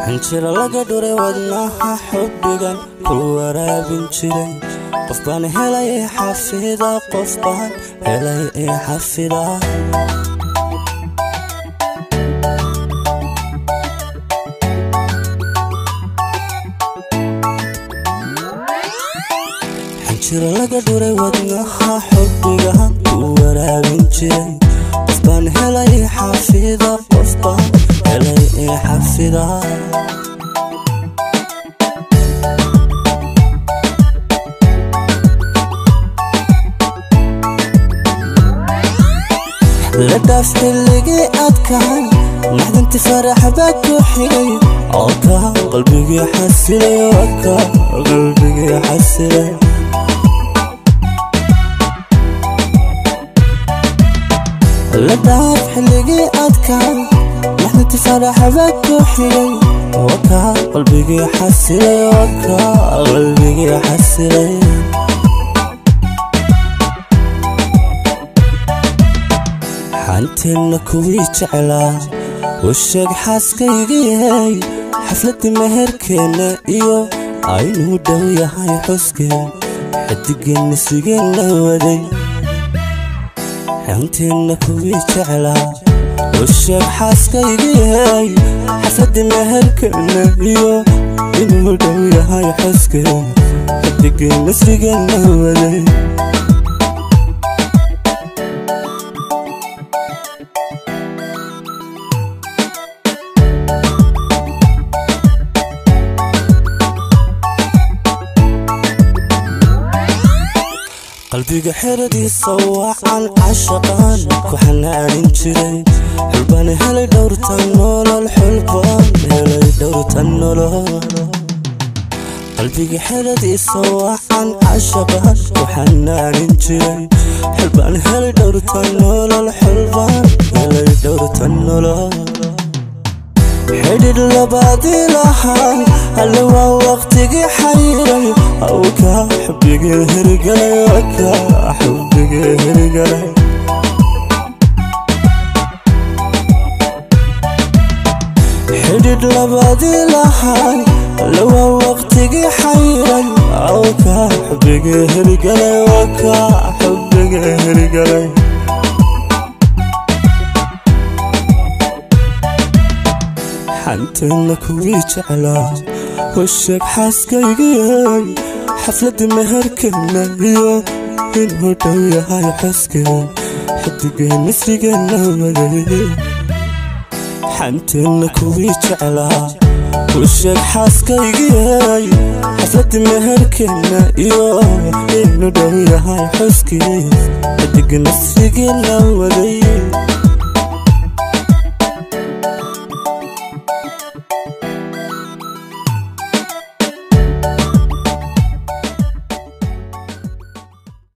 Xinjiro laga dhuray wadnaha xubbigan ku waraabin jiray. Qof baan helay xafida, qof baan helay xafida. Xinjiro laga dhuray wadnaha xubbigan ku waraabin jiray. Qof baan helay xafida, qof baan helay xafida. La dhaaf xilligii adkaay, naxdintii farax baa ku xigay. Oka qalbigii xasilay, oka qalbigii xasilay. La dhaaf xilligii adkaay, naxdintii farax baa ku xigay. Oka qalbigii xasilay, oka qalbigii xasilay. Xanteenna kuwii jeclaa u sheeg xaaskaygii, xafladii meherkeenna iyo aynuu dhow yahay xuskeen, xidigeenna sigeenna waday. Xanteenna kuwii jeclaa u sheeg xaaskaygii, xafladii meherkeenna iyo inuu dhow yahay xuskeen, xidigeenna sigeenna waday. Qalbiga xeradiisa wacan cashaqaan ku xanaanin jiray. Xulbaan helay dhowrtan nolol, xulbaan helay dhowrtan nolol. Qalbiga xeradiisa wacan cashaqaan ku xanaanin jiray. Xulbaan helay dhowrtan nolol, xulbaan helay dhowrtan nolol. Xidhidh labaadii lahaa alle waa waqtigii xayiray. Awka xubbigii hirgalay, waka xubbigii hirgalay. Xidhidh labaadii lahaa alle waa waqtigii xayiray. Awka xubbigii hirgalay, waka xubbigii hirgalay. Xanteenna kuwii jeclaa u sheeg xaaskaygii, xafladii meherkeenna iyo inuu dhow yahay xuskeen, xidigeenna sigeenna waday. Xanteenna kuwii jeclaa u sheeg xaaskaygii, xafladii meherkeenna iyo inuu dhow yahay xuskeen, xidigeenna sigeenna waday.